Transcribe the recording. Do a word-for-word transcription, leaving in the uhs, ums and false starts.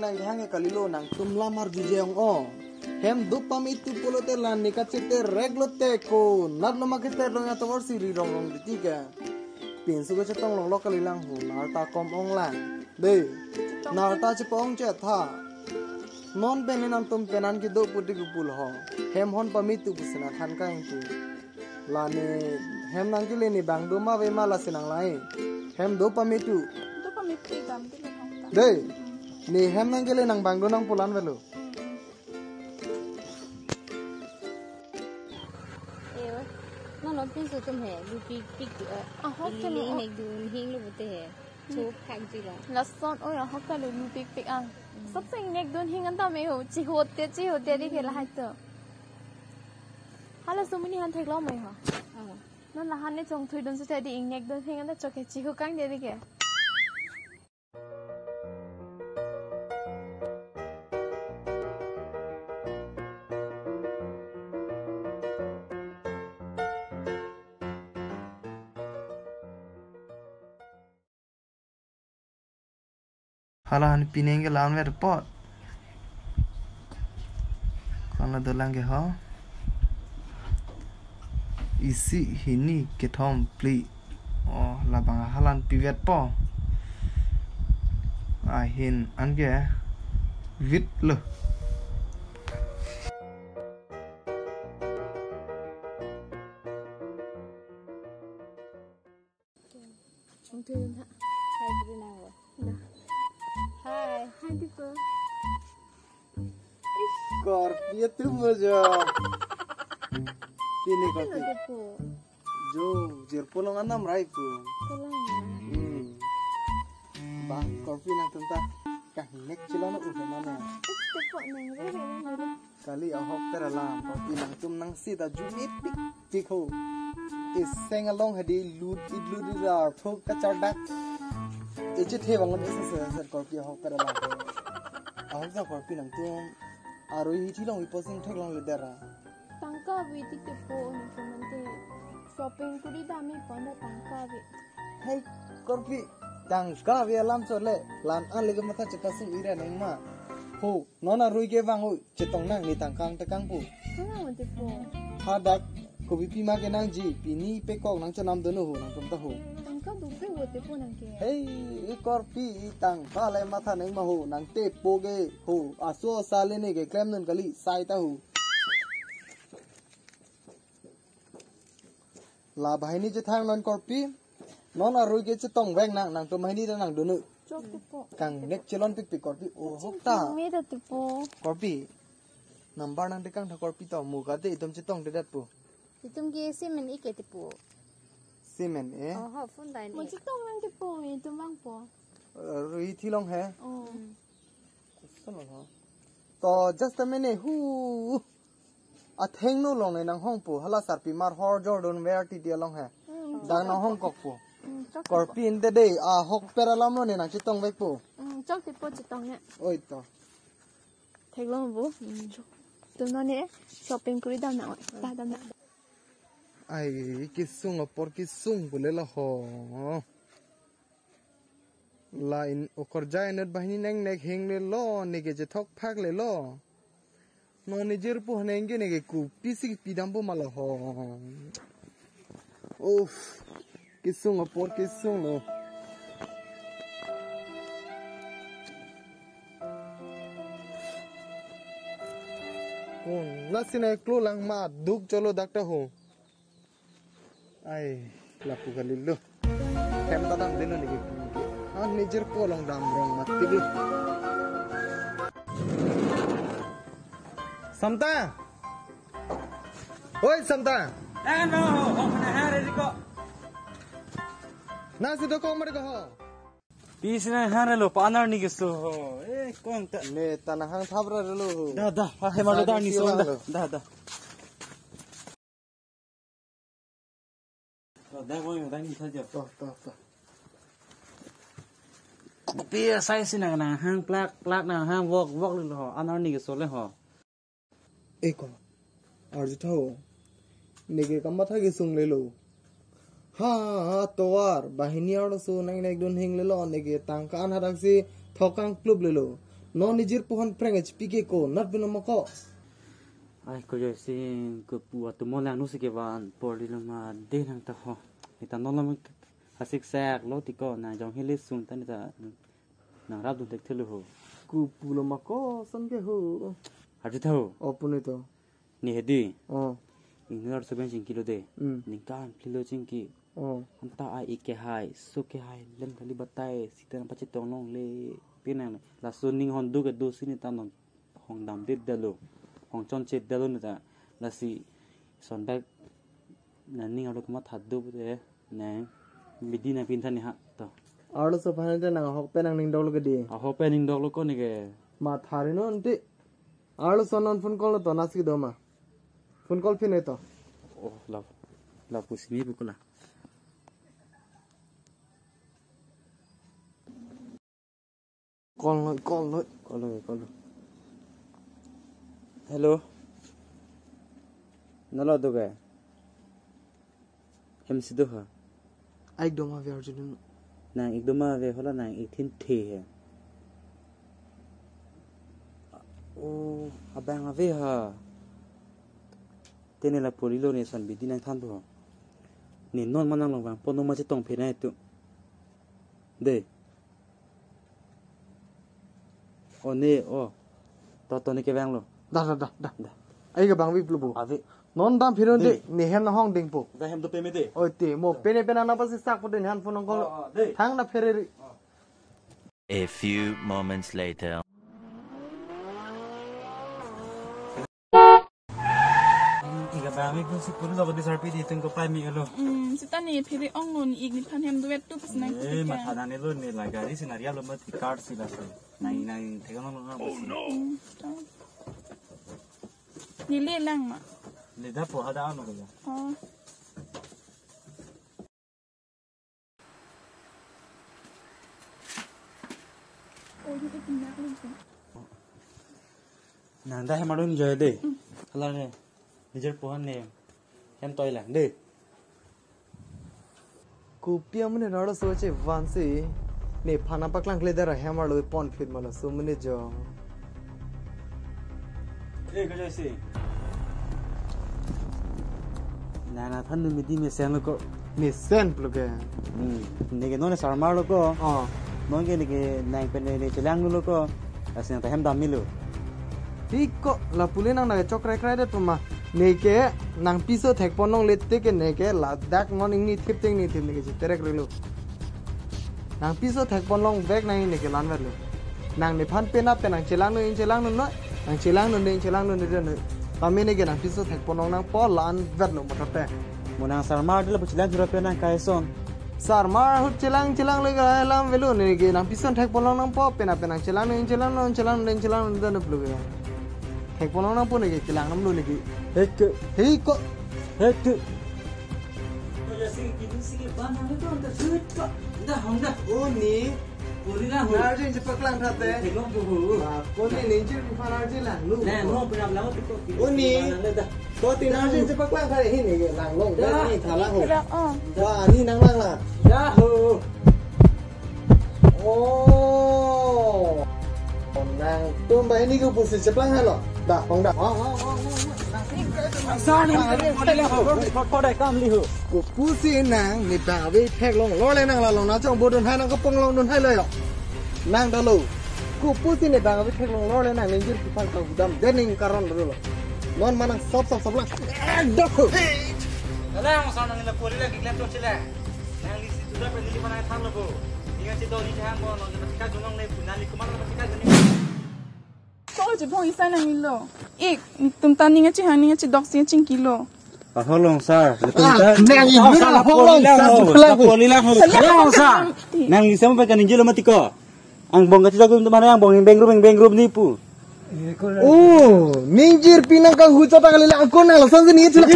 Nang hang kalilo, nangtum lamar jujeyong o. Hem do pamitu pulote la ne kachete reglo te ko. Nat lo ma kete rong atovar siri rong rong diti ke. Pinso kachetong longlok kalilang ho, narta kom ong lang. Dei, narta chepa-ong chetha. Non pen nangtum penan kedo puti kupul ho. Hem hon pamitu pusi nangthan kangtu. La ne hem nangkele ne bang do ma ave ma lasi nanglai. Hem do pamitu. Do pamitu dam ti le thang ta. Dei, ne hem nangkele nang bang do nang pulan velo. Ewa, non non pinso atum he, lu pik pik, eh, ahok ta ili no. Ingnek dun hing lo pute he. Cho phak ji lo. Lason, oi, ahok ta lo lu pik pik ang. Sab se ingnek dun hing anta me ho, chihote, chihote di ke lahai to. Hala sumini han thek lo me ho. Oh. Non lahan ne chongthui dun sute di ingnek dun hing anta cho ke chiho kangde di ke. Hala han pining ke lam ver pot. Kon la dolang ke ho. Isi, hini, kethom, phli. Oh, labang halan pivet po. Ahin an ke vit lo. Chongthui dun tha. Hi, Brina. Da. Hi. Hi, Dipo. Korpi atum aja. Pini Korpi. Dipo. Jo, jirpo long anam rai po. Kolang. Hmm. Ba, Korpi nangtum ta. Kang nek chilon u mana. Dipo nang re re nang re. Kali ahok per alam, Korpi nangtum nangsi ta jumi pik pik ho. Iseng along hadi lut it lut it ar thok kachardak. Echethe bang ese se se Korpi ahok per alam. Ahok ja Korpi nangtum arui hithi long iposing thek long le dera. Tangka ave ti Dipo nangtum ante shopping kuri dam-i pon da tangka ave. Hei Korpi, tangka ave alam chole, lan an lege matha chekasung ira neng ma. Ho, non arui ke vang ho, chetong nang ne tangka angtekang po. Hala mate po. Hadak, kopi pima ke nangji, pini pekok nang chonam dun ho, nangtum ta ho. Tangka dope ho Dipo nang ke. Hei, i Korpi, i tangka le matha neng ma ho, nang Dipo ke ho, aso sale ne keklem dun kali, sai ta ho. La banghini chethang non Korpi. Non arui ke chetong vek nang, nangtum banghini ta nang dunu. Chok Dipo. Kang nek chelon pik pik Korpi. Oh, hok ta. Me ta Dipo. Korpi. Number nangtekang tha Korpi to, mu kate itum chetongdedet po. Itum ke cement ike Dipo. Cement e? Oh, ho phone dai ne. Mo chetong nang Dipo, itum vang po. Arui hithi long he. Oh. Hmm. Koson lo ho. To just a minute. Hu. Athengno along ne nanghong po, hala sarpimar hor jor dun ver titi along he. Hmm, dang chok nanghong kok po. Hmm, chok Korpi inte dei, ahok per alam lo ne nang chetong vek po. Hmm, chok Dipo chetong ne. Oi to. Theklong bo. Hmm. Chok. Tum non ne shopping kuri dam na oi. Ta dam na. Ai, kesung apor kesung pule la ho. La in okorjai inut banghini neng nek heng le lo, ne ke chethok phak le lo. Non ne jirpo haneng ke ne ke kopi si pidam po ma la ho. Uff, kesung apor kesung lo. Kon, lasi ne klo lang ma duk cholo dak ta ho. Ai, lapu kalilo. Hem ta dam deno ne ke. Ah, ne jirpo along dam rong mati ke. Samta. Oi, Samta. Eh, no, ho, ho, na ha re ko. Nasi dokong mari ko ho. Pisi nang ha re lo, pa-an arni keso ho. Eh, kong ta. Ne, ta nang hang thap ra lo ho. Da, da, ha, he ma lo da arni so da. Da, da. To, da, koi, da, ni sa jo. To, to, to. Pi asai si nang, nang hang plak, plak nang hang vok, vok le ho, an arni keso le ho. Eko, arju tha ho. Ne ke kamatha kesung le lo. Ha, ha, tovar, banghini arloso nang nek dun hing le lo, ne ke tangka an hadak si thokang plup le lo. Non nijir pohon phreng H P ke ko nat bino moko. Ai ko joi sing ko pu atumo lang nu si ke van por di loma de nang ta ho. Neta non loma hasik sak lo tiko nang jong hili sung ta neta nang rap dun tek thelu ho. Ko pu lo moko son ke ho. Harju tha ho. O pu ni to. Ne hedi. Oh. Ingnar soben chingki lo de. Hmm. Ningkan phli lo chingki. Oh. Anta ai ik kehai, so kehai, lem kali batai, sita nang pachetong longle, pinang. Laso ning hon duk do si neta non hong damdet detlo. Hong chonche detlo neta. Lasi son bak nangning arlo komat thadu de. Nang bidi nangpinthan ni ha to. Arloso aphan te nang ahok pen nangning doklo ke di. Ahok pen ning doklo ko ni ke. Matha ri non ti. Arloso non phone call lo to nasi do ma. Phone call phin to. Oh, la, la pusini bukula. Call lo, call lo. Call lo, call lo. Hello. Nalo do ke? Hem si do ha. Ai doma ve arjun. Nang ik doma ve hola nang ik thin the he. Oh, abang ave ha. Te ne la poli lo ne son bidi nangthan po. Ne non ma nang long vang po no ma chetong phe na tu. De. O ne o. To to ne ke vang lo. Da da da da. Da. Ai ke bang vip lo bo. Ave. Non dam phiron de. De. Ne hem na hong ding po. Da hem do peme de. Oi te mo pene pene na pasi sak po den han phone call. Oh, oh, de. Thang na phere ri. Oh. A few moments later. Iga bang mi kusi puri lo di sarpi di tung ko pai mi lo. Hmm, sita ni phiri ong lo ni ik ni phan hem duet tu pas nang. Eh, matha nang ni lo ni la gari si nariya lo ma ti car si la so. Nang nang thega lo na. Oh no. Hmm, to. Ni le lang ma. Le da po hada ano ko ya. Oh. Nang da hem adun joy de. Hala ne. Nijor pohan ne. Hem toy lang de. Kopi amonit arloso chevansi. Ne phan nangpaklang kle dara hem arlo pon phit ma laso amonit jo. Eh, ko jai si. Na na than ni midi mesen lo ko. Mesen plo ke. Hmm. Ne ke non sarmar lo ko. Oh. Non ke ne ke nang pen ne chelang lo ko. Asing ta hem dam mi lo. Thik ko la pule nang na chok krai krai de puma. Ne ke nang piso thek pon longle te ke ne ke ladak non ingni thip ting ni thip ne ke chiterek relo. Nang piso thek pon long vek nang ne ke lan verlo. Nang nephan penap pen nang chelang no in chelang no no. Nang chelang no in chelang no no. Pame ne ke nang piso thek pon long nangpo lan verlo motote. Mo nang sarmar de la chelang thura pen nang kaison. Sarmar ahut chelang chelang le ga lam velo ne ke nang piso thek pon long nangpo penap pen nang chelang no in chelang no in chelang no in chelang no no plo ke. Thek pon long nangpo ne ke chelang nam lo ne ke. Hek. Hei ko. Hek. Ko ya sing kini sing ke ban nang to anta thut ko. Dah hong dah. O ni. Puri na ho. Narjin chepaklang thate. Thek long ho. Ba, ko ni ninjir ku phan narjin lang. Lu. Ne, mo pura lang tu ko. O ni. Ko ti narjin chepaklang thate hin ni lang long. Dah. Ni thala ho. Dah, oh. Ba, ni nang lang la. Dah ho. Oh. Nangtum ba ini ko pusi cheplang halo. Dah, hong dah. Hong, hong, hong, hong. Sa ni ko dai kam li ho. Ko pusi nang ne bang ave phek long lo le nang la long na chong bodun hai nang ko pong long dun hai lo yo. Nang da lo. Ko pusi ne bang ave phek long lo le nang ninjir ki phan ka gudam dening karon lo. Non manang sop sop sop lang. Eh, dok. Dalang sa nang la poli lagi klem chok chile. Nang lisi tu da pen neli mana than lo bo. Ninga si do ni jahang bo nang ni patika junong ne punali kumar na patika juning. Ko je phong isa nang ilo. Ik, tum ta ninga chihang ninga chidok si chingkilo. Ahol long sir. Ah, nang ilo ahol long sir. Poli lang ho. Poli lang ho. Ahol long sir. Nang lisi mo pe kan injilo mati ko. Angbong kachidok tum mana angbong beng group beng group ni pu. Oh, ningjir pinang kang hucha ta kali lang ko nang lason sini chila.